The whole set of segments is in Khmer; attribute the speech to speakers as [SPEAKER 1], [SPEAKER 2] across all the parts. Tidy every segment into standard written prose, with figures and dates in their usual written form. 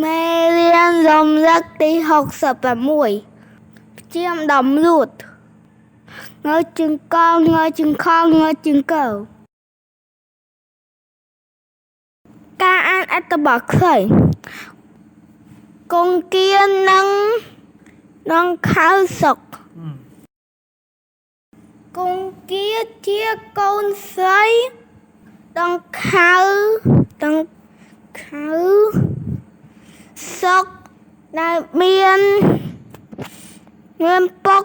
[SPEAKER 1] មេរៀនរំលឹកទី66ជាមដំលួតងើជើងកងើជើងខងើជើងកការអានអត្ថបទខ្លីកងគៀនិងដងខៅសុកកងគៀជាកូនស្រីដងខៅដងខៅសុកដែលមានពុក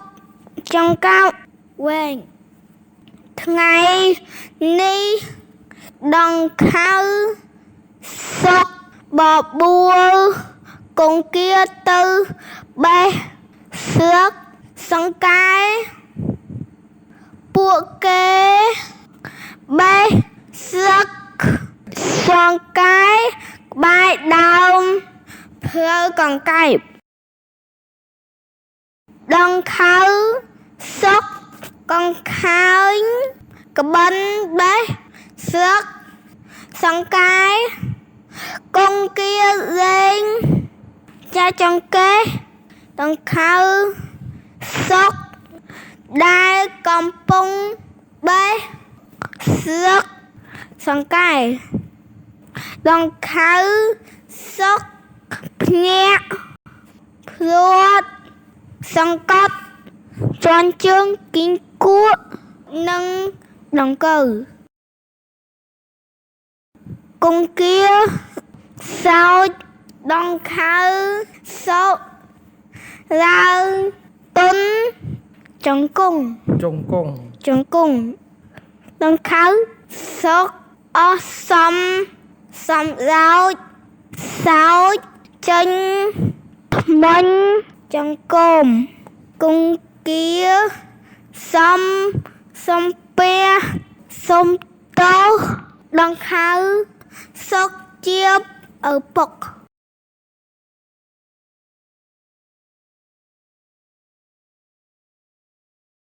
[SPEAKER 1] ចង្កោវែងថ្ងៃនេះដងខៅសុកបបួលកងគៀទៅបេះស្លឹកសង្កែពួកគេបេះស្លឹកសង្កែក្បែរដើមផ្លូវកង្កែបដងខៅសុកកង្ខាញក្បិនបេះស្លឹកសង្កែកងគៀលេងចាចង្កេះដងខៅសុកដែលកំពុងបេះស្លឹកសង្កែដងខៅសុកភ្ញាក់ភ្លាត់សង្កត់ជាន់ជើងគីងគក់និងដង្កូវកងគៀសោចដងខៅសុកឡើងទុនចង្គង់
[SPEAKER 2] ចង្គង់
[SPEAKER 1] ចង្គង់ដងខៅសុកអស់សំសំឡោចសោចចេញថ្មិញចង្គមគង្គាសំសំពះសំតោដងខៅសុកជាឪពុក។